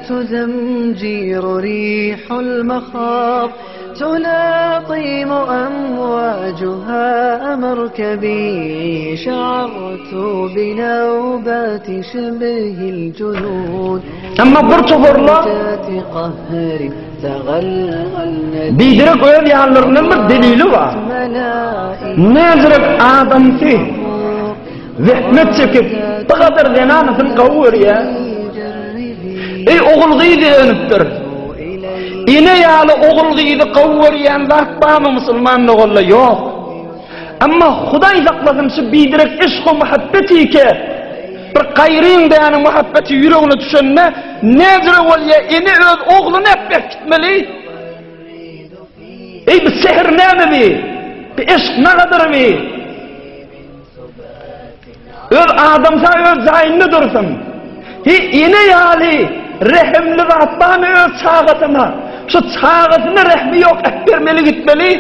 تزمجير ريح المخاض تلاطيم أمواجها مركبي شعرت بنوبات شبه الجنون Emma bir toparlar قهر تغلغلن biderek öz ýanlaryndan bir delili bar. Näzirek adamsy zähmet çekip, bu gadar zenanysyny gowy görýär. Eý ogul gyzy önüpdir. Ene ýaly ogul gyzy gowy görýän zat barmy musulman doganlar? Ýok. Emma Hudaý saklasyn şu biderek yşk-u muhabbet ike bir gaýryň däniň muhabbeti ýüregine düşende näjüre bolýar ene öz ogluny äpbek gitmeli. Eý bu sehr näme bi? Bu yşk nagadyr bi? Öz adamsa öz jaýynda dursun. Hi ene ýaly rehimli zat barmy öz çagasyna? Şu çagasyna rehmi ýok äpbermeli gitmeli.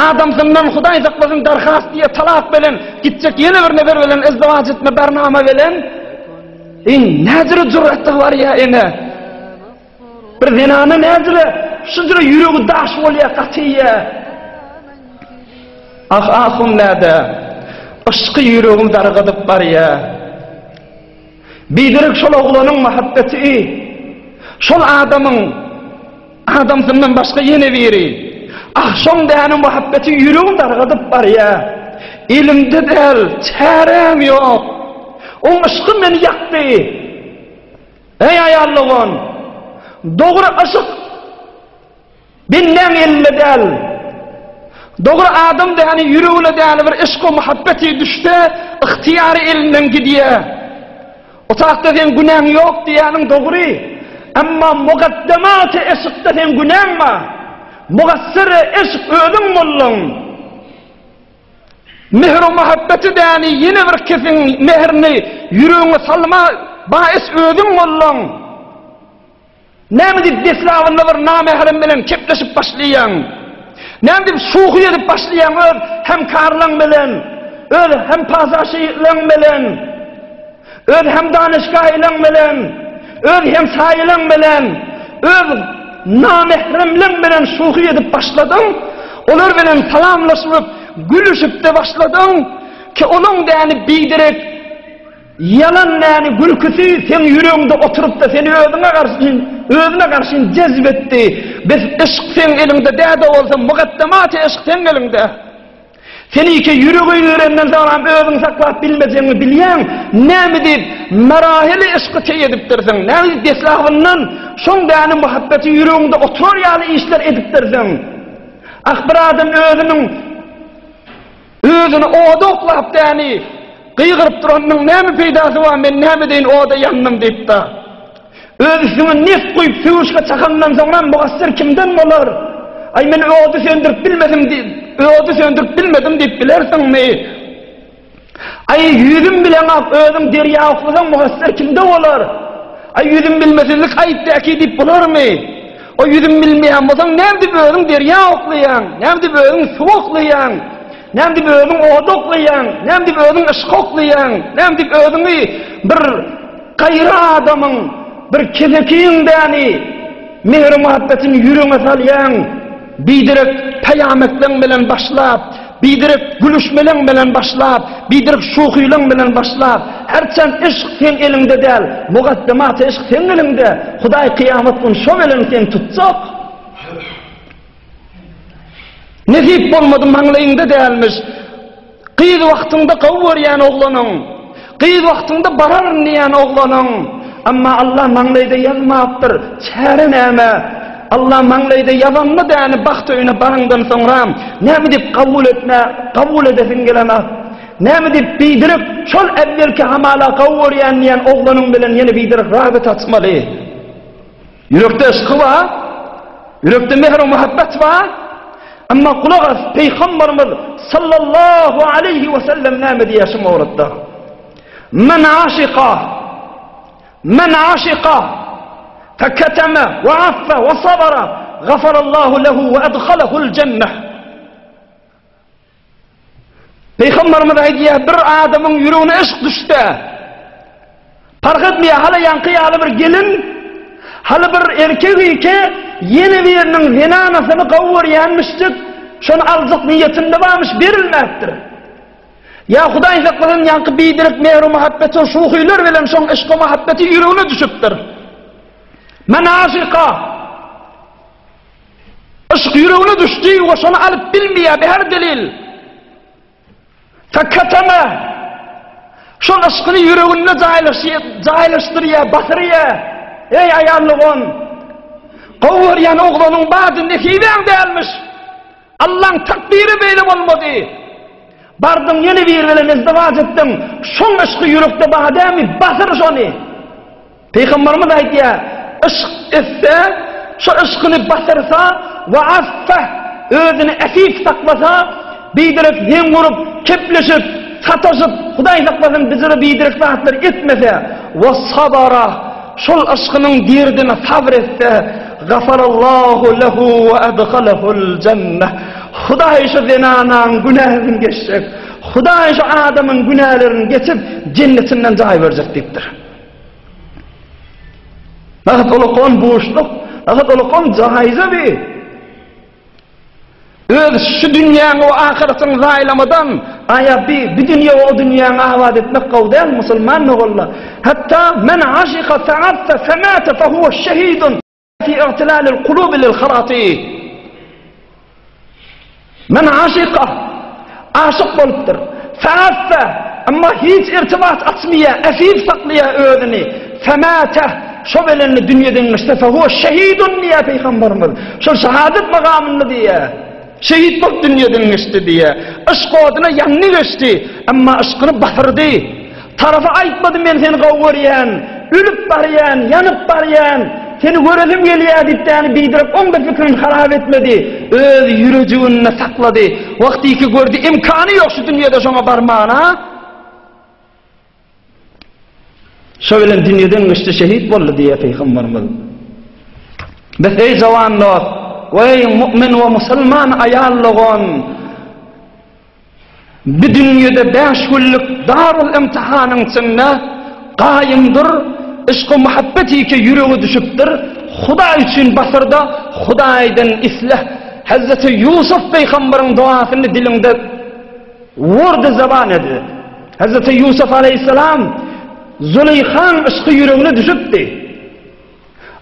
Adamsyndan Hudaý saklasyn darhast diýe talak bilen gitjek ýene bir nefer bilen izdiwaç etme barnama bilen. Eý näjüre jüratda bar ýa ene? Bir zenana näjüre şujüre ýüregi daş bolýa gaty ýa. Ah ahun näde? Yşky ýüregim dargadyp barýa. Biderek şol oglanyň muhabbeti, şol adamyň adamsyndan başga ýene biri. Ah şoň däniň muhabbeti ýüregim dargadyp barýa. Elimde däl, çäräm ýok. Oň yşky meni ýakdy. Eý aýal dogan, dogry yşk Bendäň elinde däl. Dogry adam däni ýüregine däli bir yşk-u muhabbeti düşse, ygtyýary elinden gidýär. Otagda seň günäň ýok diýýäniň dogry. Emma mugaddematy yşkda seň günäň bar. Mugassyry yşk özüň bolduň. Mähir-u muhabbeti däni ýene bir kesiň mähirini ýüregiňe salma baes özüň bolduň. Näme diýip deslabynda bir namährem bilen kepleşip başlaýaň? Näme diýip şuhy edip başlaýaň öz hemkarlaň bilen, öz hempazaşylaň bilen, öz hemdanyşgaýlaň bilen, öz hemsaýylaň bilen, öz namähremleň bilen şuhy edip başladyň? Olar bilen salamlaşyp, gülüşip-de başladyň ki, olaň däni biderek Ýalan näni gülküsi seň ýüregiňde oturypda seni özüňe garşyn özüne garşyn jezp etdi. Biz yşk seň eliňde däde bolsa mugaddematy yşk seň eliňde. Seni iki ýürege girenden soňram özüňi saklap bilmejegiňi bilýäň. Näme diýip marahili yşky teý edipdirsiň? Näme diýip deslabyndan şoň däni muhabbeti ýüregiňde oturar ýaly işler edipdirsiň? Ah bir adam özüniň Özüni oda oklap däni, gygyryp duranynyň näme peýdasy bar, men näme edeýin oda ýandym diýip-de. Öz üstüňe neft guýup sögüşge çakandan soňra mugassir kimden bolar? Aý men ody söndürip bilmedim diýip, ody söndürip bilmedim diýip bilersiňmi? Aý ýüzüm bileňok, özüň derýa oklasaň mugassir kimde bolar? Aý ýüzüm bilmesizlik aýyp däki diýip bolarmy? O ýüzüm bilmeýän bolsaň, näme diýip özüň derýa oklaýaň? Näme diýip özüň suwa oklaýaň? Näme diýip özüň oda oklaýaň? Näme diýip özüň yşka oklaýaň? Näme diýip özüňi bir gaýry adamyň, bir kesekiň däni mähir-muhabbetini ýüregiňe salýaň? Biderek peýametleň bilen başlap, biderek gülüşmeleň bilen başlap, biderek şuhylaň bilen başlap, herçen yşk seň eliňde däl, mugaddematy yşk seň eliňde, Hudaý kyýamat gün şo bilen seni tutjak. Nesip bolmady maňlaýyňda dälmiş. Gyz wagtyňda gowy görýän oglanyň, gyz wagtyňda bararyn diýýän oglanyň, emma Allah maňlaýda ýazmapdyr, çäre näme? Allah maňlaýda ýazanda däni bagt öýüne baraňdan soňram näme diýip kabul etme, kabul edesiň gelenok? Näme diýip biderek şol äwwelki hamala gowy görýän diýen oglanyň bilen ýene biderek rabyta açmaly? Ýürekde yşky bar, ýürekde mähir-muhabbet bar. Emma gulak as, Pygamberimiz sallallahu aleýhi we sellem näme diýýär şu mowrutda? Men aşyka Men aşyka feketeme we affa we sabara gafarallahu lehu we edhalehul jenneh. Pygamberimiz aýdýar, bir adamyň ýüregine yşk düşse, Parh etmeýär, hala ýaňky ýaly bir gelin, haly bir erkek ike ýene biriniň zenanasyny gowy görýänmişjik, şony aljak niýetinde barmyş, berilmäpdir. Ýa Hudaý saklasyn ýaňky biderek mähru-muhabbeti şuhylar bilen şoň yşky-muhabbeti ýüregine düşüpdir. Men aşyka. Yşk ýüregine düşdi we şony alyp bilmeýär, bi her delil. Feketeme. Şol yşkyny ýüreginde jaýlaşdyrýar, basyrýar. Eý aýal dogan! Gowy görýän oglanyň bady nesibäň dälmiş. Allaň takdyry beýle bolmady. Bardyň ýene biri bilen izdiwaç etdiň. Şoň yşky ýürekde bar dälmi? Basyr şony. Pygamberimiz aýdýar, yşk etse, şo yşkyny basyrsa, we affeh, özüni efif saklasa, biderek zeň urup, kepleşip, sataşyp, Hudaý saklasyn bijire biderek zatlar etmese, we sabara, şol yşkynyň derdine sabr etse, gafarallahu lehu we edhalehul jenneh. Hudaý şo zenanaň günäsini geçjek. Hudaý şo adamyň günälerini geçip, jennetinden jaý berjek diýipdir. Nahat ulakan buşluk, nahat ulakan jaýza bi. Öz şu dünýäňi we ahyratyňy zaýalamadan, aýa bi, bi dünýe we o dünýäňi abat etmek gowy däl, musulman ogullar. Hatda men aşyka fe'affe femate fehuve şehidun. Fi i'tilalil kulubi lil harati. Men aşyka, aşyk bolupdyr. Feaffe, emma hiç irtibat açmaýar, efif saklaýar özüni. Femate, şo bilen dünýeden geçse, fehuve şehidun diýýär Pygamberimiz. Şol şehadet magamynda diýýär. Şehit bolup dünýeden geçdi diýýär. Yşk oduna ýandy geçdi, emma yşkyny basyrdy. Tarapy aýtmady men seni gowy görýän, ölüp barýan, ýanyp barýan, seni göresim gelýär diýip däni biderek oň-da pikirini harap etmedi. Öz ýürejiginde saklady. Wagtyky gördi imkany ýok şu dünýede şoňa barmana. Şo bilen dünýeden geçdi şehit boldy diýýär Pygamberimiz. Biz eý jawan dost, we eý mu'min we musulman aýal dogan, Bi dünýede bäş günlük darul imtihanyň içinde gaýym dur, yşky-muhabbet ike ýürege düşüpdir, Hudaý üçin basyrda, Hudaýdan isle. Hezreti Ýusuf peýgambaryň duasyny diliňde wurdy zeban ed. Hezreti Ýusuf aleýhissalam Züleýhaň yşky ýüregine düşüpdi.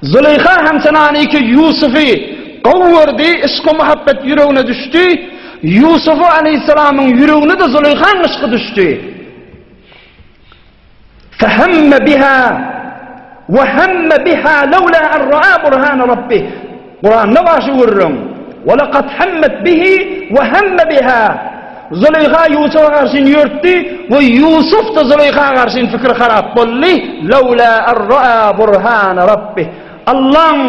Züleýha hem Senaniki Ýusufy gowy gördi, yşky-muhabbet ýüregine düşdi. Ýusufu aleýhissalamyň ýüregine-de Züleýhaň yşky düşdi. Fehemme biha we hemme biha lawla an ra'a burhana rabbih. Kuranda bar şu gürrüň. Ve laqad hammet bihi we hemme biha. Züleýha Ýusufa garşy ýörtdi we Ýusuf da Züleýha garşy fikri harap boldy. Lawla an ra'a burhana rabbih. Allaň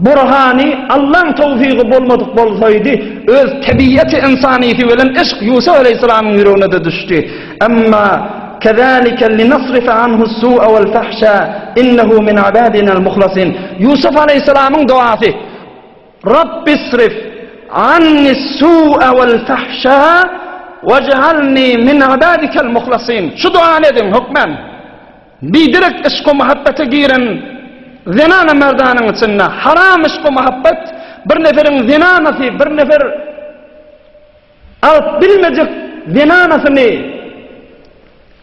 burhany, Allaň towfygy bolmadyk bolsaýdy, öz tebiaty ynsanysy bilen yşk Ýusuf aleýhissalamyň ýüregine-de düşdi. Emma kezalike linasrife anhu su'a wal fahşa innehu min ibadinal muhlasin. Ýusuf aleýhissalamyň duasy. Rabbisrif anni su'a wal fahşa wej'alni min ibadikel muhlasin. Şu duany ediň hökman. Biderek yşk-u muhabbete giren zenana merdanyň içinde haram yşk-u muhabbet bir neferiň zenanasy bir nefer alyp bilmejek zenanasyny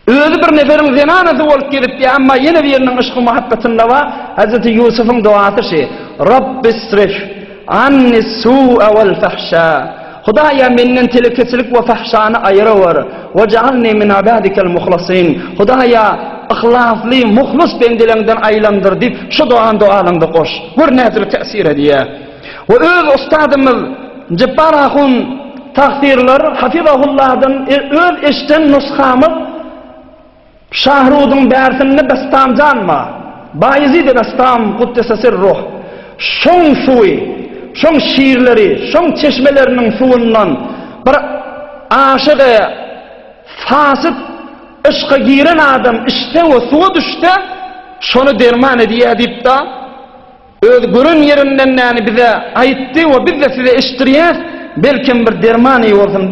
Özi bir neferiň zenanasy bolup gezipdi, emma ýene biriniň yşky muhabbetinde bar. Hezreti Ýusubyň duasy şi, Rabbisrif anni su'a wal fahşa. Hudaýa menden telekeçilik we fahşany aýyrawer. Wej'alni min ibadikel muhlasin. Hudaýa yhlasly, muhlus bendeleňden aýlandyr diýip, şu dogany dogalaňda goş. Gör nädür täsir edýär. We öz ustadymyz Jepbar ahun tagsyrlar hafizahullahdan öz eşden nusgamyz Şahrudyň bärsinde Bestam jan bar. Baýezid-i Bestam kuddese sirruh. Şoň suwy, şoň şirleri, şoň çeşmeleriniň suwundan bir aşygy fasyt yşka giren adam içse we suwa düşse, şony derman edýär diýip-de, Öz gören ýerinden näni bize aýtdy we biz-de size eşitdirýäs, belkem bir dermany bolsun.